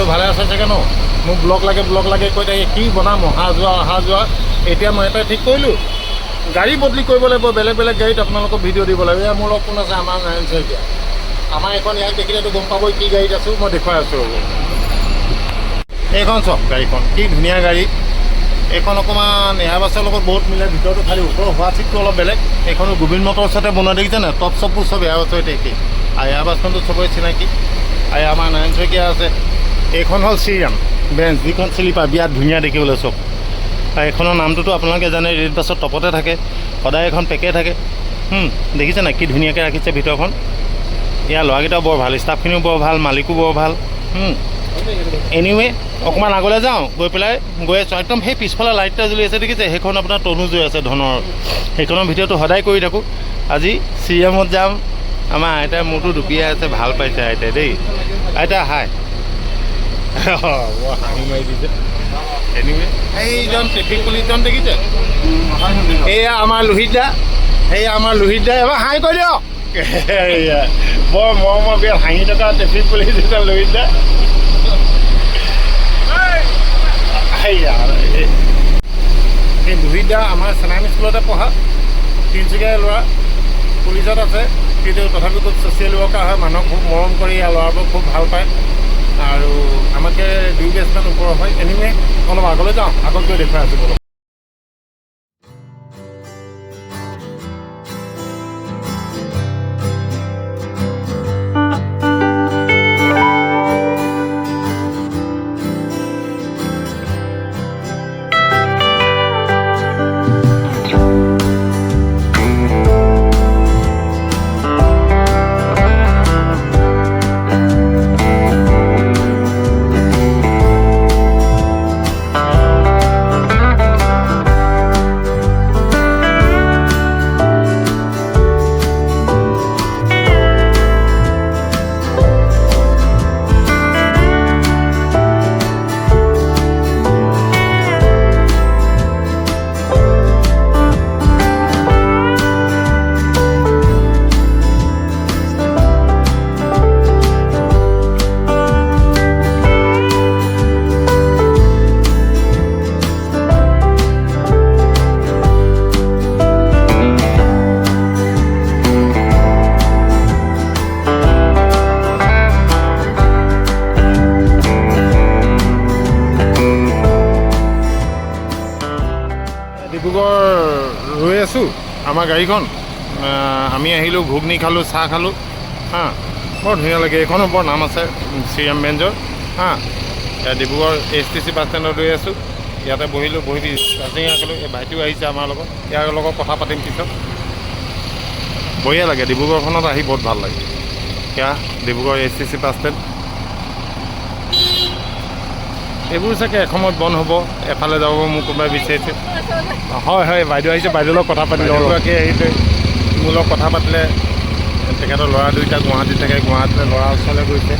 সকলো ভালে আছে চাগে ন? মোক ব্লগ লাগে ব্লগ লাগে কৈ থাকে, কি বনাম, অহা যোৱা অহা যোৱা। এতিয়া মই এটা ঠিক কৰিলোঁ, গাড়ী বদলি কৰিব লাগিব, বেলেগ বেলেগ গাড়ীত আপোনালোকক ভিডিঅ' দিব লাগিব। এয়া মোৰ লগত কোন আছে? আমাৰ নাৰায়ণ শইকীয়া। আমাৰ এইখন, ইয়াক দেখিলেতো গম পাবই কি গাড়ীত আছোঁ, মই দেখুৱাই আছোঁ, ৰ'ব। এইখন চাওক গাড়ীখন, কি ধুনীয়া গাড়ী এইখন। অকণমান এয়াৰবাছৰ লগত বহুত মিলে, ভিতৰতো খালি ওপৰৰ হোৱা চিটটো অলপ বেলেগ। এইখনো গোবিন্দ মটৰ্ছতে বনোৱা, দেখিছে নাই? টপ চপবোৰ চব এয়াৰবাছৰ একেই। আৰু এয়াৰবাছখনতো চবৰে চিনাকি। আৰু আমাৰ নাৰায়ণ শইকীয়া আছে। এইখন হ'ল শ্ৰীৰাম বেঞ্চ, যিখন শ্লিপাৰ, বিৰাট ধুনীয়া দেখিবলৈ চব। আৰু এইখনৰ নামটোতো আপোনালোকে জানে, ৰেড বাছৰ টপতে থাকে সদায়, এখন পেকে থাকে। দেখিছে নাই কি ধুনীয়াকৈ ৰাখিছে ভিতৰখন? ইয়াৰ ল'ৰাকেইটাও বৰ ভাল, ষ্টাফখিনিও বৰ ভাল, মালিকো বৰ ভাল। এনিৱে, অকণমান আগলৈ যাওঁ, গৈ পেলাই গৈ আছোঁ। একদম সেই পিছফালে লাইট এটা জ্বলি আছে, দেখিছে? সেইখন আপোনাৰ তনুজয় আছে ধনৰ, সেইখনৰ ভিডিঅ'টো সদায় কৰি থাকোঁ। আজি শ্ৰীৰামত যাম। আমাৰ আইতাই মূৰটো দুপিয়াই আছে, ভাল পাইছে আইতাই দেই। আইতা হাই, বৰ হাঁহি মাৰি দিছে। এনিৱে, এইজন ট্ৰেফিক পুলিচজন দেখিছে? এয়া আমাৰ লোহিত দা, সেয়া আমাৰ লোহিত দা। এবাৰ হাই কৈ দিয়ক। এয়া, বৰ মৰমৰ, বিৰাট হাঁহি থকা ট্ৰেফিক পুলিচ এজন লোহিত দা। সেয়া, এই লোহিত দা আমাৰ চেনাইম স্কুলতে পঢ়া, তিনিচুকীয়াৰ ল'ৰা, পুলিচত আছে, কিন্তু তথাপি খুব ছ'চিয়েল ৱৰ্কাৰ হয়, মানুহক খুব মৰম কৰি, ইয়াৰ ল'ৰাবোৰক খুব ভাল পায় আৰু আমাতকৈ দুই বেজমান ওপৰৰ হয়। এনিৱে, অলপ আগলৈ যাওঁ, আগত গৈ দেখুৱাই আছোঁ, ব'লক। ডিব্ৰুগড় ৰৈ আছোঁ আমাৰ গাড়ীখন। আমি আহিলোঁ, ঘুগনি খালোঁ, চাহ খালোঁ। হা, বৰ ধুনীয়া লাগে। এইখনো বৰ নাম আছে শ্ৰীৰাম বেঞ্জৰ। হা, এতিয়া ডিব্ৰুগড় এইচটিচি বাছ ষ্টেণ্ডত ৰৈ আছোঁ। ইয়াতে বহিলোঁ, বহি কাজিৰঙা খালোঁ। এই ভাইটিও আহিছে আমাৰ লগত, ইয়াৰ লগত কথা পাতিম পিছত। বঢ়িয়া লাগে, ডিব্ৰুগড়খনত আহি বহুত ভাল লাগে। এয়া ডিব্ৰুগড় এইচটিচি বাছ ষ্টেণ্ড। এইবোৰ চাগে এসময়ত বন্ধ হ'ব, এফালে যাব মোক কোনোবাই বিচাৰিছে। হয় হয়, বাইদেউ আহিছে, বাইদেউৰ লগত কথা পাতিলোঁ। এগৰাকী আহিছে, মোৰ লগত কথা পাতিলে। তেখেতৰ ল'ৰা দুইটা গুৱাহাটীত থাকে, গুৱাহাটীলৈ ল'ৰা ওচৰলৈ গৈছে।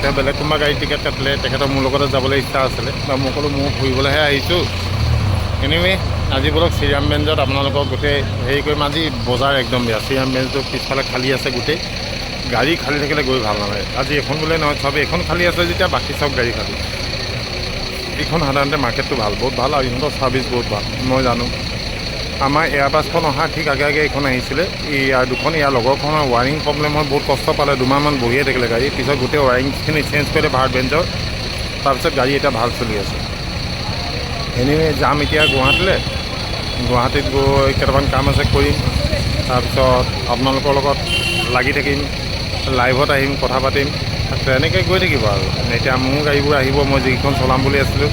তেওঁ বেলেগ কোনোবা গাড়ী টিকেট কাটিলে। তেখেতৰ মোৰ লগতে যাবলৈ ইচ্ছা আছিলে বা মই ক'লোঁ মই ফুৰিবলৈহে আহিছোঁ। এনিৱে, আজি ব'লক শ্ৰীৰাম বেঞ্জত আপোনালোকক গোটেই হেৰি কৰিম। আজি বজাৰ একদম বেয়া, শ্ৰীৰাম বেঞ্জটো পিছফালে খালী আছে গোটেই। গাড়ী খালী থাকিলে গৈ ভাল নালাগে। আজি এখন বোলে নহয়, চব এইখন খালী আছে যেতিয়া বাকী চব গাড়ী খালী। এইখন সাধাৰণতে মাৰ্কেটটো ভাল, বহুত ভাল আৰু ইহঁতৰ ছাৰ্ভিচ বহুত ভাল, মই জানো। আমাৰ এয়াৰবাছখন অহাৰ ঠিক আগে আগে এইখন আহিছিলে। ইয়াৰ দুখন, ইয়াৰ লগৰখনৰ ৱাৰিং প্ৰব্লেম হৈ বহুত কষ্ট পালে, 2 মাহমান বহিয়ে থাকিলে গাড়ী। পিছত গোটেই ৱাৰিংখিনি চেঞ্জ কৰিলে ভাৰত বেঞ্জৰ, তাৰপিছত গাড়ী এতিয়া ভাল চলি আছে। এনিৱে, যাম এতিয়া গুৱাহাটীলৈ। গুৱাহাটীত গৈ কেইটামান কাম আছে কৰিম, তাৰপিছত আপোনালোকৰ লগত লাগি থাকিম, লাইভত আহিম, কথা পাতিম, তেনেকৈ গৈ থাকিব। আৰু এতিয়া মোৰ গাড়ীবোৰ আহিব, মই যিকেইখন চলাম বুলি আছিলোঁ,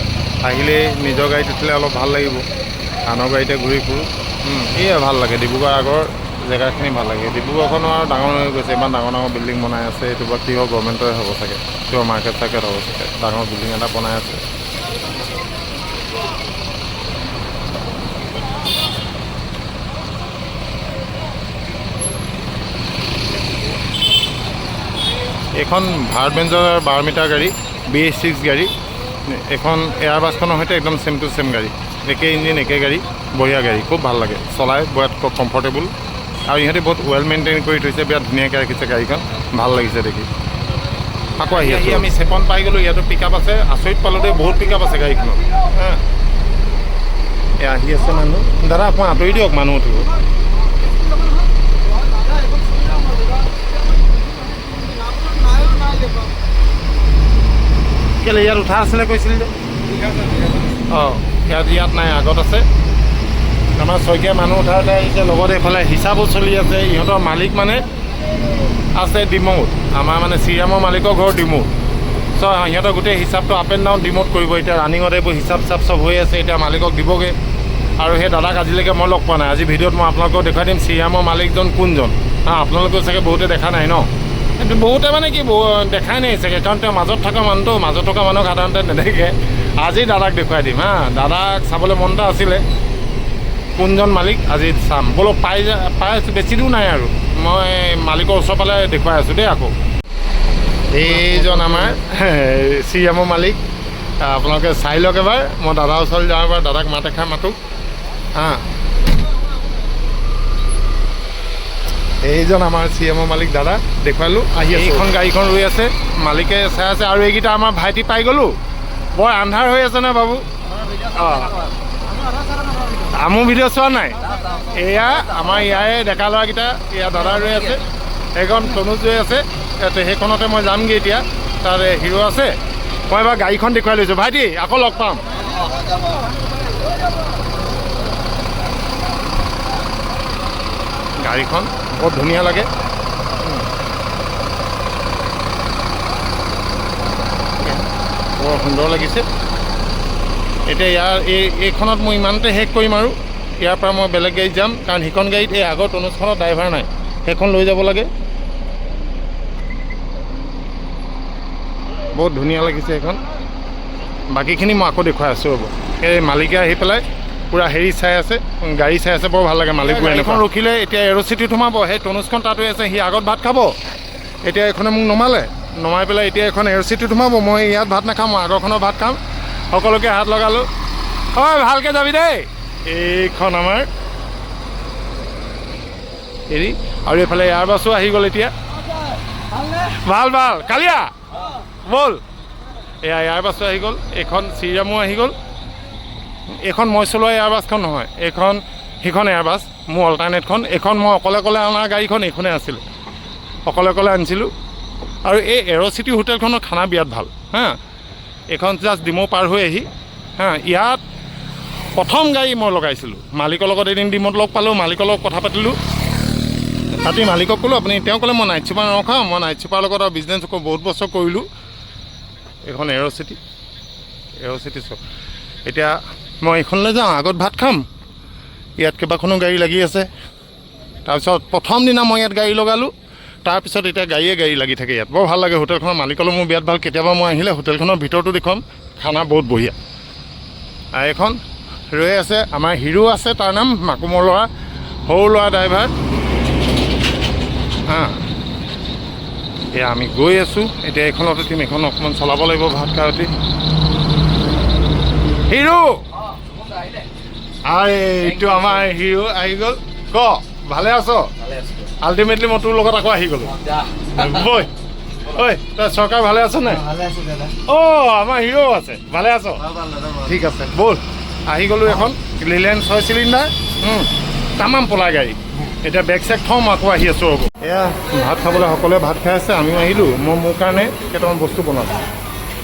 আহিলেই নিজৰ গাড়ীত উঠিলে অলপ ভাল লাগিব, আনৰ গাড়ীতে ঘূৰি ফুৰোঁ। সেয়াই ভাল লাগে, ডিব্ৰুগড় আগৰ জেগাখিনি ভাল লাগে। ডিব্ৰুগড়খনো আৰু ডাঙৰ হৈ গৈছে, ইমান ডাঙৰ ডাঙৰ বিল্ডিং বনাই আছে। এইটো বা কিহৰ, গভৰ্ণমেণ্টৰে হ'ব চাগে, কিবা মাৰ্কেট চাৰ্কেট হ'ব চাগে, ডাঙৰ বিল্ডিং এটা বনাই আছে। এইখন ভাৰত বেঞ্জৰ 12 মিটাৰ গাড়ী, বিএছ 6 গাড়ী। এইখন এয়াৰ বাছখনৰ সৈতে একদম ছেম টু ছেম গাড়ী, একে ইঞ্জিন, একে গাড়ী, বঢ়িয়া গাড়ী, খুব ভাল লাগে চলাই, বিৰাট কমফৰ্টেবল আৰু ইহঁতে বহুত ৱেল মেইনটেইন কৰি থৈছে, বিৰাট ধুনীয়াকৈ ৰাখিছে গাড়ীখন, ভাল লাগিছে দেখি। আকৌ আহি আছোঁ। আমি চেপন পাই গ'লোঁ, ইয়াতো পিক আপ আছে। আচৰিত পালোঁ দেই, বহুত পিক আপ আছে গাড়ীখনত। হা, এয়া আহি আছে মানুহ। দাদা, অকণমান আঁতৰি দিয়ক, মানুহ উঠিব। কেলৈ ইয়াত উঠা আছিলে কৈছিল যে? অঁ, ইয়াত নাই, আগত আছে। আমাৰ শইকীয়া মানুহ উঠাওঁতে আহিছে, লগত এইফালে হিচাপো চলি আছে। ইহঁতৰ মালিক মানে আছে ডিমৌত, আমাৰ মানে শ্ৰীৰামৰ মালিকৰ ঘৰ ডিমৌত। চ' সিহঁতৰ গোটেই হিচাপটো আপ এণ্ড ডাউন ডিমৌত কৰিব। এতিয়া ৰানিঙত এইবোৰ হিচাপ চিচাপ চব হৈ আছে, এতিয়া মালিকক দিবগৈ। আৰু সেই দাদাক আজিলৈকে মই লগ পোৱা নাই, আজি ভিডিঅ'ত মই আপোনালোকক দেখুৱাই দিম শ্ৰীৰামৰ মালিকজন কোনজন। হা, আপোনালোকেও চাগে বহুতে দেখা নাই ন? কিন্তু বহুতে মানে কি দেখাই নাই চাগে, কাৰণ তেওঁ মাজত থকা মানুহটো, মাজত থকা মানুহক সাধাৰণতে নেদেখে। আজি দাদাক দেখুৱাই দিম। হা, দাদাক চাবলৈ মন এটা আছিলে, কোনজন মালিক আজি চাম ব'লক। পাই আছোঁ, বেছি দূৰ নাই আৰু। মই মালিকৰ ওচৰ পালে দেখুৱাই আছোঁ দেই। আকৌ এইজন আমাৰ শ্ৰীৰামৰ মালিক, আপোনালোকে চাই লওক এবাৰ। মই দাদাৰ ওচৰলৈ যাওঁ এবাৰ, দাদাক মাত এষাৰ মাতোঁ। হা, এইজন আমাৰ শ্ৰীৰামৰ মালিক দাদা, দেখুৱালোঁ আহি। এইখন গাড়ীখন ৰৈ আছে, মালিকে চাই আছে। আৰু এইকেইটা আমাৰ ভাইটি পাই গ'লোঁ। বৰ আন্ধাৰ হৈ আছে ন বাবু? অঁ, আমো ভিডিঅ' চোৱা নাই। এয়া আমাৰ ইয়াৰে ডেকা ল'ৰাকেইটা, এয়া দাদা ৰৈ আছে, সেইখন তনুজ ৰৈ আছে। সেইখনতে মই যামগৈ এতিয়া, তাত হিৰ' আছে। মই এবাৰ গাড়ীখন দেখুৱাই লৈছোঁ। ভাইটি, আকৌ লগ পাম। গাড়ীখন বৰ ধুনীয়া লাগে। বৰ সুন্দৰ লাগিছে। এতিয়া ইয়াৰ এইখনত মই ইমানতে শেষ কৰিম আৰু ইয়াৰ পৰা মই বেলেগ গাড়ীত যাম, কাৰণ সেইখন গাড়ীত এই আগৰ তনুজখনত ড্ৰাইভাৰ নাই, সেইখন লৈ যাব লাগে। বহুত ধুনীয়া লাগিছে সেইখন। বাকীখিনি মই আকৌ দেখুৱাই আছোঁ, ৰ'ব। এই মালিকে আহি পেলাই পূৰা হেৰি চাই আছে, গাড়ী চাই আছে, বৰ ভাল লাগে মালিকবোৰ। এনেখন ৰখিলে এতিয়া এৰ' চিটিত সোমাব, সেই তনুজখন তাত ৰৈ আছে, সি আগত ভাত খাব। এতিয়া এইখনে মোক নমালে, নমাই পেলাই এতিয়া এইখন এৰ' চিটিত সোমাব। মই ইয়াত ভাত নাখাম, মই আগৰখনৰ ভাত খাম। সকলোকে হাত লগালোঁ। হয়, ভালকৈ যাবি দেই। এইখন আমাৰ হেৰি, আৰু এইফালে এয়াৰ বাছো আহি গ'ল এতিয়া। ভাল ভাল, কালিয়া ব'ল। এয়া এয়াৰ বাছো আহি গ'ল, এইখন শ্ৰীৰামো আহি গ'ল। এইখন মই চলোৱা এয়াৰ বাছখন নহয়, এইখন সেইখন এয়াৰ বাছ মোৰ অল্টাৰনেটখন। এইখন মই অকলে অকলে অনা গাড়ীখন এইখনেই আছিলে, অকলে অকলে আনিছিলোঁ। আৰু এই এৰ' চিটি হোটেলখনৰ খানা বিৰাট ভাল। হা, এইখন জাষ্ট ডিমৌ পাৰ হৈ আহি। হা, ইয়াত প্ৰথম গাড়ী মই লগাইছিলোঁ। মালিকৰ লগত এদিন ডিমৌত লগ পালোঁ, মালিকৰ লগত কথা পাতিলোঁ। পাতি মালিকক ক'লোঁ, আপুনি, তেওঁ ক'লে মই নাইট চুপাৰ নৰখাওঁ, মই নাইট চুপাৰৰ লগত আৰু বিজনেছ বহুত বছৰ কৰিলোঁ। এইখন এৰ' চিটি, এৰ' চিটি চব। এতিয়া মই এইখনলৈ যাওঁ, আগত ভাত খাম। ইয়াত কেইবাখনো গাড়ী লাগি আছে। তাৰপিছত প্ৰথম দিনা মই ইয়াত গাড়ী লগালোঁ, তাৰপিছত এতিয়া গাড়ীয়ে গাড়ী লাগি থাকে ইয়াত। বৰ ভাল লাগে হোটেলখনৰ মালিকলৈ মোৰ বিৰাট ভাল। কেতিয়াবা মই আহিলে হোটেলখনৰ ভিতৰতো দেখুৱাম, খানা বহুত বঢ়িয়া। আৰু এইখন ৰৈ আছে, আমাৰ হিৰো আছে, তাৰ নাম মাকুমৰ ল'ৰা, সৰু ল'ৰা ড্ৰাইভাৰ। হা, এয়া আমি গৈ আছোঁ এতিয়া। এইখনত উঠিম, এইখন অকণমান চলাব লাগিব ভাত খাই উঠি। হিৰো, এইটো আমাৰ হিৰো আহি গ'ল। ক, ভালে আছ? আল্টিমেটলি মই তোৰ লগত আকৌ আহি গ'লোঁ। বৈ ঐ, তই চৰকাৰ ভালে আছ নাই? অ', আমাৰ হিৰ' আছে, ভালে আছ? ঠিক আছে, ব'ল। আহি গ'লোঁ এখন লিলেণ্ড 6 চিলিণ্ডাৰ, তামাম পলাই গাড়ী। এতিয়া বেগ চেগ থ'ম, আকৌ আহি আছোঁ, ৰ'ব। এয়া ভাত খাবলৈ সকলোৱে ভাত খাই আছে, আমিও আহিলোঁ। মই মোৰ কাৰণে কেইটামান বস্তু বনালোঁ।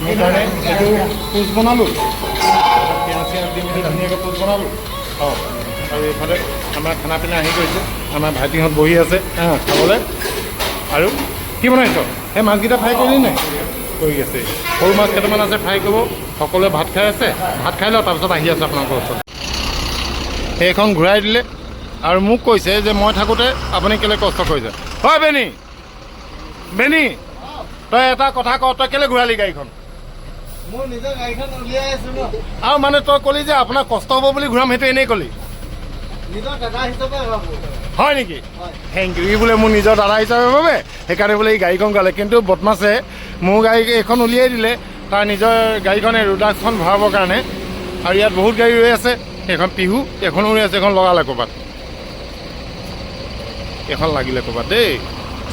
মোৰ কাৰণে এইটো পোচ বনালোঁ, পিঁয়াজ চিয়াজ দি মেলি ধুনীয়াকৈ পোচ বনালোঁ। অঁ, আৰু এইফালে আমাৰ খানা পিনা আহি গৈছে, আমাৰ ভাইটিহঁত বহি আছে খাবলৈ। আৰু কি বনাইছ? সেই মাছকেইটা ফ্ৰাই কৰিলি নাই? কৰি আছে, সৰু মাছ কেইটামান আছে, ফ্ৰাই কৰিব। সকলোৱে ভাত খাই আছে, ভাত খাই লওঁ, তাৰপিছত আহি আছোঁ আপোনালোকৰ ওচৰত। সেইখন ঘূৰাই দিলে আৰু মোক কৈছে যে মই থাকোঁতে আপুনি কেলৈ কষ্ট কৰিছে। হয় বেনি, বেনি, তই এটা কথা ক, তই কেলৈ ঘূৰালি গাড়ীখন? আৰু মানে তই ক'লি যে আপোনাৰ কষ্ট হ'ব বুলি ঘূৰাম, সেইটো এনেই ক'লি হয় নেকি? Thank U. ই বোলে মোৰ নিজৰ দাদা হিচাপে ভাবে, সেইকাৰণে বোলে এই গাড়ীখন গালে। কিন্তু বদমাছে মোৰ গাড়ী এইখন উলিয়াই দিলে তাৰ নিজৰ গাড়ীখনে ৰুদাক্সখন ভৰাবৰ কাৰণে। আৰু ইয়াত বহুত গাড়ী ৰৈ আছে, সেইখন পিহু, এইখনো ৰৈ আছে, এইখন লগালে ক'ৰবাত, এইখন লাগিলে ক'ৰবাত দেই।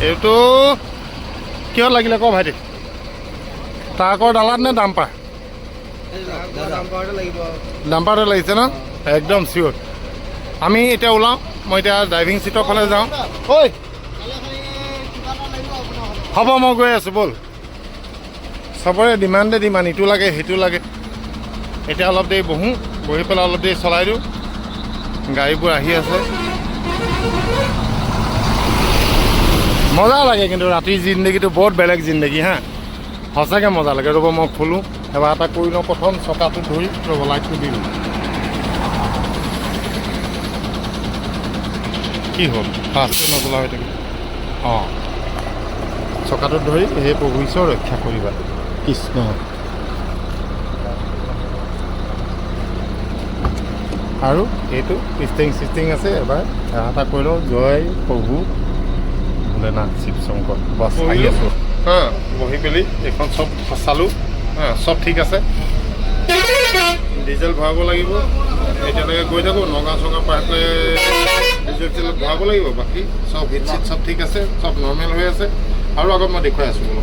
এইটো কিহত লাগিলে ক ভাইটি? ট্ৰাকৰ ডালাত নে ডাম্পাৰ? ডাম্পাৰতে লাগিছে ন? একদম চিয়'ৰ। আমি এতিয়া ওলাওঁ, মই এতিয়া ড্ৰাইভিং চিটৰ ফালে যাওঁ। ঐ হ'ব, মই গৈ আছোঁ, ব'ল। চবৰে ডিমাণ্ডে ডিমাণ্ড, ইটো লাগে সেইটো লাগে। এতিয়া অলপ দেৰি বহোঁ, বহি পেলাই অলপ দেৰি চলাই দিওঁ। গাড়ীবোৰ আহি আছে, মজা লাগে। কিন্তু ৰাতিৰ জিন্দগীটো বহুত বেলেগ জিন্দগী হা, সঁচাকৈ মজা লাগে। ৰ'ব মই খোলোঁ, এবাৰ এটা কৰি লওঁ প্ৰথম, চকাটো ধৰি ৰ'ব, লাইটটো দি দিওঁ। কি হ'ল, ফাৰ্ষ্টটো নজ্বলা হৈ থাকিল। অঁ, চকাটোত ধৰি, হে প্ৰভু ঈশ্বৰ ৰক্ষা কৰিবা, কৃষ্ণ। আৰু এইটো ষ্টিং চিষ্টিং আছে, এবাৰ সেৱা এটা কৰি লওঁ। জয় প্ৰভু ভোলেনাথ শিৱ শংকৰ। বাছ আহি আছোঁ। হা, বহি পেলি এইখন চব চালোঁ, হা চব ঠিক আছে। ডিজেল ভৰাব লাগিব, এতিয়ালৈকে গৈ থাকোঁ নগাঁও চগাঁও পাৰ হৈ ডিজেল চিজেল ভৰাব লাগিব। বাকী চব হিট চিট চব ঠিক আছে, চব নৰ্মেল হৈ আছে। আৰু আগত মই দেখুৱাই আছোঁ বোলো।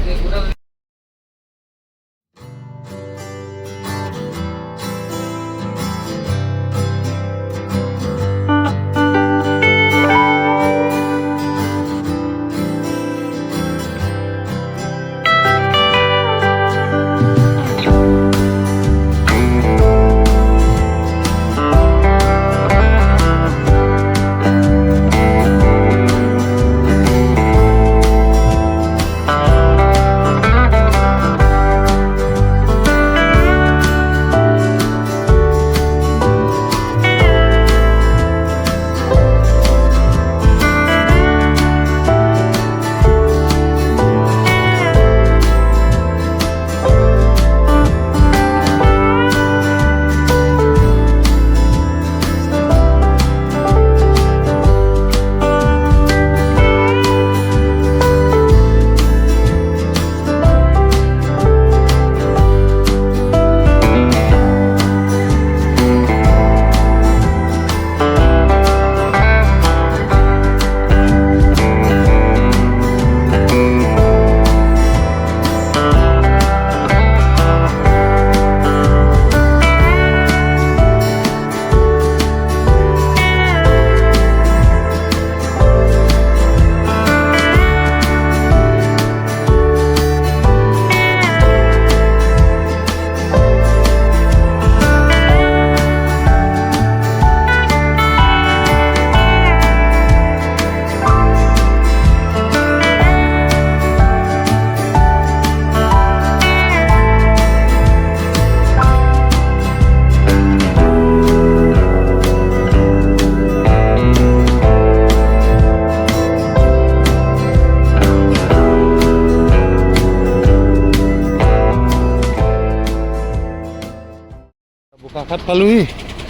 বোকাখাত পালোহি,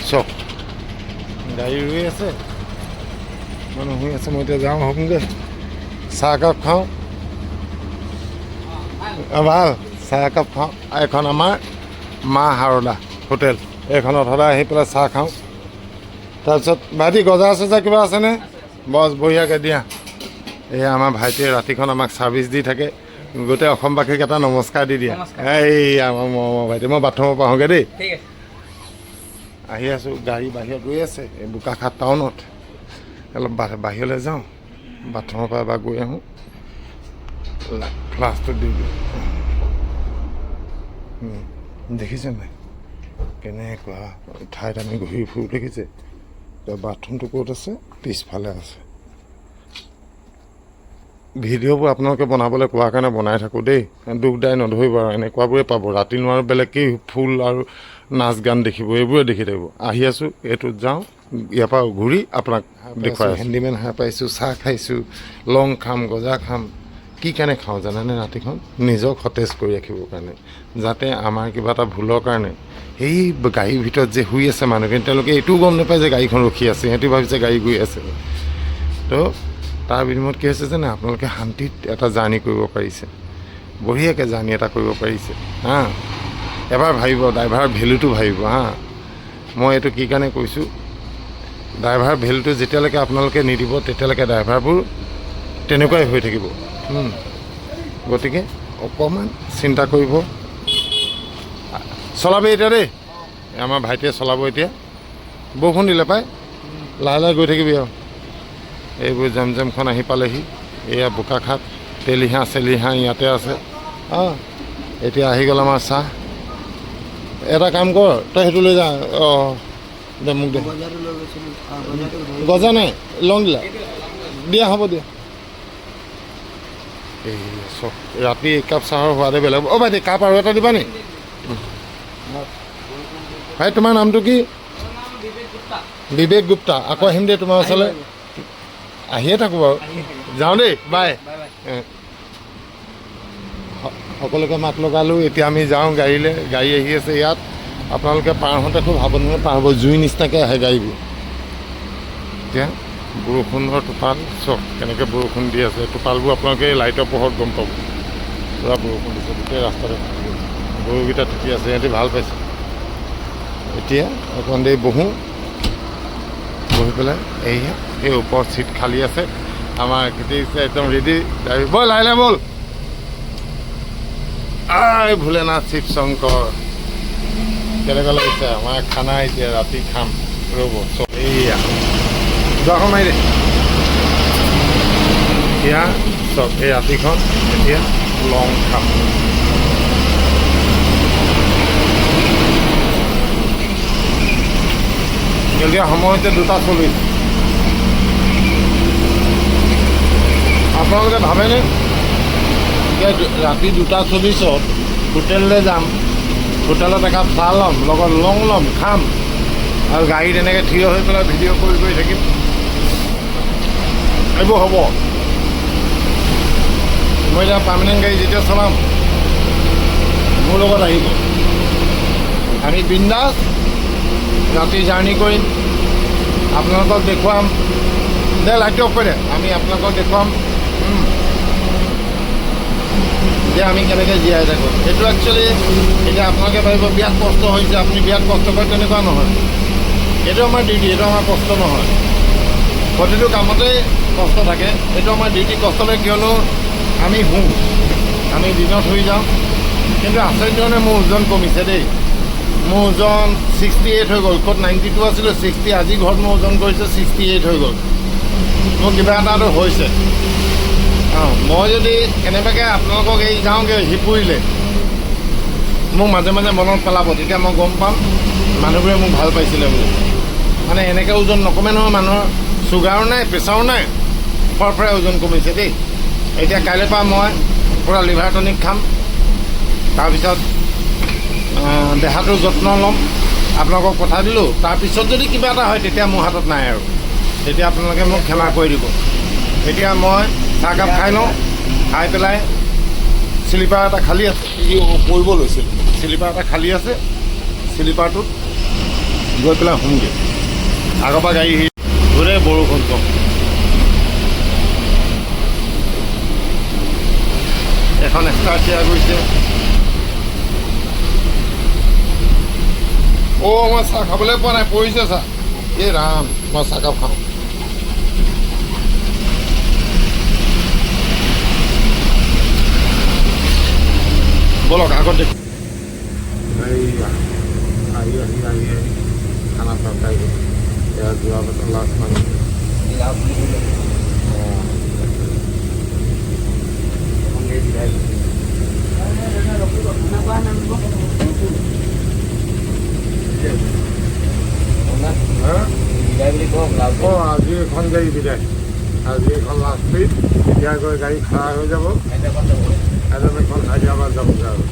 চব গাড়ী ৰৈ আছে, মানুহ শুই আছে। মই এতিয়া যাওঁ হ'মগৈ, চাহ একাপ খাওঁ। ভাল চাহ একাপ খাওঁ। এইখন আমাৰ মা সাৰদা হোটেল, এইখনত সদায় আহি পেলাই চাহ খাওঁ। তাৰপিছত ভাইটি গজা চজা কিবা আছেনে? বছ বঢ়িয়াকৈ দিয়া। এই আমাৰ ভাইটিয়ে ৰাতিখন আমাক ছাৰ্ভিচ দি থাকে, গোটেই অসমবাসীক এটা নমস্কাৰ দি দিয়া। এই আমাৰ মৰমৰ ভাইটি, মই বাথৰুমৰ পৰা আহোঁগৈ দেই। আহি আছোঁ, গাড়ী বাহিৰত ৰৈ আছে এই বোকাখাত টাউনত। অলপ বাহিৰলৈ যাওঁ, বাথৰুমৰ পৰা এবাৰ গৈ আহোঁ। ফ্লাছটো দি দিওঁ। দেখিছে নাই কেনেকুৱা ঠাইত আমি ঘূৰি ফুৰোঁ, দেখিছে? বাথৰুমটো ক'ত আছে? পিছফালে আছে। ভিডিঅ'বোৰ আপোনালোকে বনাবলৈ কোৱাৰ কাৰণে বনাই থাকোঁ দেই, দুখ দাই নধৰিব আৰু, এনেকুৱাবোৰে পাব। ৰাতি নোৱাৰো বেলেগ কি ফুল আৰু নাচ গান দেখিব, এইবোৰে দেখি থাকিব। আহি আছোঁ, এইটোত যাওঁ, ইয়াৰ পৰা ঘূৰি আপোনাক দেখুৱাই। হেণ্ডিমেন সাৰ পাইছোঁ, চাহ খাইছোঁ, লং খাম, গজা খাম। কি কাৰণে খাওঁ জানেনে? ৰাতিখন নিজক সতেজ কৰি ৰাখিবৰ কাৰণে, যাতে আমাৰ কিবা এটা ভুলৰ কাৰণে সেই গাড়ীৰ ভিতৰত যে শুই আছে মানুহখিনি, তেওঁলোকে এইটোও গম নাপায় যে গাড়ীখন ৰখি আছে, সিহঁতি ভাবিছে গাড়ী গৈ আছে। তো তাৰ বিনিময়ত কি হৈছে জানে, আপোনালোকে শান্তিত এটা জাৰ্ণি কৰিব পাৰিছে, বঢ়িয়াকৈ জাৰ্ণি এটা কৰিব পাৰিছে। হা, এবাৰ ভাবিব, ড্ৰাইভাৰৰ ভেলুটো ভাবিব। হা, মই এইটো কি কাৰণে কৈছোঁ, ড্ৰাইভাৰ ভেলুটো যেতিয়ালৈকে আপোনালোকে নিদিব তেতিয়ালৈকে ড্ৰাইভাৰবোৰ তেনেকুৱাই হৈ থাকিব। গতিকে অকণমান চিন্তা কৰিব, চলাবি এতিয়া দেই, আমাৰ ভাইটিয়ে চলাব এতিয়া। বৰষুণ দিলে পাই, লাহে লাহে গৈ থাকিবি আৰু। এইবোৰ জেমজেমখন আহি পালেহি। এয়া বোকাখাট, তেলিহা চেলিহা ইয়াতে আছে। অঁ, এতিয়া আহি গ'ল আমাৰ চাহ। এটা কাম কৰ, তই সেইটো লৈ যা। অঁ, দে মোক দে। গজা নাই, লং দিলা দিয়া, হ'ব দিয়া। এই চব ৰাতি একাপ চাহৰ সোৱাদে বেলেগ। অ' ভাইটি, কাপ আৰু এটা দিবা নি? ভাই, তোমাৰ নামটো কি? বিবেক গুপ্তা। আকৌ আহিম দেই তোমাৰ ওচৰলৈ, আহিয়ে থাকোঁ বাৰু। যাওঁ দেই, বাই। সকলোকে মাত লগালোঁ। এতিয়া আমি যাওঁ গাড়ীলৈ, গাড়ী আহি আছে ইয়াত। আপোনালোকে পাৰ হওঁতে খুব সাৱধানে পাৰ হ'ব, জুই নিচিনাকৈ আহে গাড়ীবোৰ। এতিয়া বৰষুণৰ টোপাল চব কেনেকৈ বৰষুণ দি আছে, টোপালবোৰ আপোনালোকে লাইটৰ পোহৰত গম পাব। পূৰা বৰষুণ দিছে গোটেই ৰাস্তাতে, গৰুকেইটা তিতি আছে, সিহঁতি ভাল পাইছে। এতিয়া অকণমান দেৰি বহোঁ, বহি পেলাই এইয়া এই ওপৰত চিট খালী আছে। আমাৰ একদম ৰেডি। ব'ল লাহে লাহে ব'ল। আই ভোলেনাথ শিৱ শংকৰ, কেনেকুৱা লাগিছে আমাৰ খানা? এতিয়া ৰাতি খাম, ৰ'ব। এইয়া দুৱাৰখন মাৰি দে। এতিয়া চব এই ৰাতিখন এতিয়া লং খাম। এতিয়া সময় হৈছে 2:40। আপোনালোকে ভাবেনে এতিয়া ৰাতি 2:40ত হোটেললৈ যাম, হোটেলত একাপ চাহ ল'ম, লগত লং ল'ম, খাম, আৰু গাড়ীত এনেকৈ থিয় হৈ পেলাই ভিডিঅ' কৰি কৰি থাকিম? এইবোৰ হ'ব? মই এতিয়া পাৰ্মানেণ্ট গাড়ী যেতিয়া চলাম, মোৰ লগত আহিব। আমি বিন্দাছ ৰাতি জাৰ্ণি কৰিম, আপোনালোকক দেখুৱাম। দে লাইটটো অফ কৰি দে। আমি আপোনালোকক দেখুৱাম যে আমি কেনেকৈ জীয়াই থাকোঁ। এইটো একচুৱেলি এতিয়া আপোনালোকে ভাবিব বিৰাট কষ্ট হৈছে, আপুনি বিৰাট কষ্ট কৰে, তেনেকুৱা নহয়। এইটো আমাৰ ডিউটি, এইটো আমাৰ কষ্ট নহয়। প্ৰতিটো কামতেই কষ্ট থাকে, এইটো আমাৰ ডিউটি। কষ্ট লাগে কিয়নো আমি শুওঁ, আমি দিনত শুই যাওঁ। কিন্তু আচৰিত ধৰণে মোৰ ওজন কমিছে দেই। মোৰ ওজন 68 হৈ গ'ল। ক'ত 92 আছিলোঁ, 60। আজি ঘৰত মই ওজন কৰিছোঁ, 68 হৈ গ'ল। মোৰ কিবা এটাতো হৈছে। অঁ, মই যদি কেনেবাকৈ আপোনালোকক এই যাওঁগৈ সিপুৰীলৈ, মোক মাজে মাজে মনত পেলাব, তেতিয়া মই গম পাম মানুহবোৰে মোক ভাল পাইছিলে বুলি। মানে এনেকৈ ওজন নকমে নহয় মানুহৰ, চুগাৰো নাই, প্ৰেছাৰো নাই, ফৰফৰাই ওজন কমিছে দেই। এতিয়া কাইলৈৰ পৰা মই পূৰা লিভাৰ টনিক খাম, তাৰপিছত দেহাটোৰ যত্ন ল'ম। আপোনালোকক কথা দিলোঁ, তাৰপিছত যদি কিবা এটা হয় তেতিয়া মোৰ হাতত নাই আৰু, তেতিয়া আপোনালোকে মোক ক্ষমা কৰি দিব। এতিয়া মই চাহকাপ খাই লওঁ, খাই পেলাই শ্লিপাৰ এটা খালী আছে, পৰিব লৈছিল, শ্লিপাৰ এটা খালী আছে, শ্লিপাৰটোত গৈ পেলাই শুমগৈ। আগৰ পৰা গাড়ী ঘূৰে বৰষুণ কম। এখন এক্সট্ৰা চেয়াৰ গৈছে। অ', মই চাহ খাবলৈ পোৱা নাই, পৰিছে চাহ। এই ৰাম, মই চাহকাপ খাওঁ। ব'লক আগত দেখোঁ। আহি আহি আহি আহি খানা চাহ খাই গ'ল। এয়া যোৱা বছৰ লাষ্ট মানুহ। অঁ, অঁ, আজি এখন গাড়ী বিদায়, আজি এখন লাষ্ট ট্ৰিপ। এতিয়া গৈ গাড়ী খাৰা হৈ যাব, এখন হায়দৰাবাদ যাবগৈ আৰু।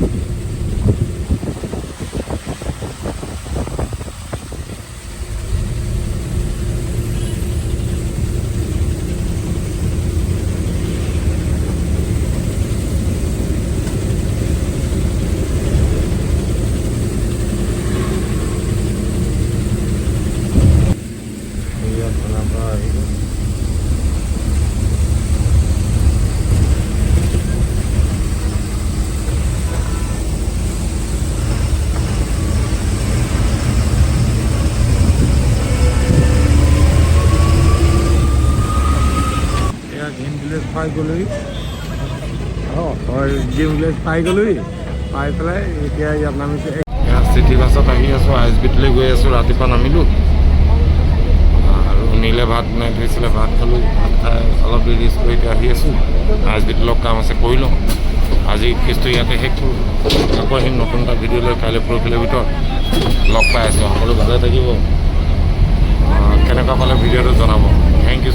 পাই গ'লোহি। অঁ, হয়, গ্ৰীণ ভিলেজ পাই গ'লোহি। পাই পেলাই এতিয়া ইয়াত নামিছে। চিটি বাছত আহি আছোঁ, আইএছবিটিলৈ গৈ আছোঁ। ৰাতিপুৱা নামিলোঁ আৰু নীলে ভাত বনাই থৈছিলে, ভাত খালোঁ। ভাত খাই অলপ দেৰি ৰেষ্ট কৰি এতিয়া আহি আছোঁ। আইএছবিটিত অলপ কাম আছে, কৰি লওঁ। আজি কেছটো ইয়াতে শেষ কৰোঁ। আকৌ আহিম নতুন এটা ভিডিঅ' লৈ কাইলৈ পৰহিলৈ ভিতৰত। লগ পাই আছোঁ। সকলো ভালে থাকিব। কেনেকুৱা পালে ভিডিঅ'টো জনাব। Thank you.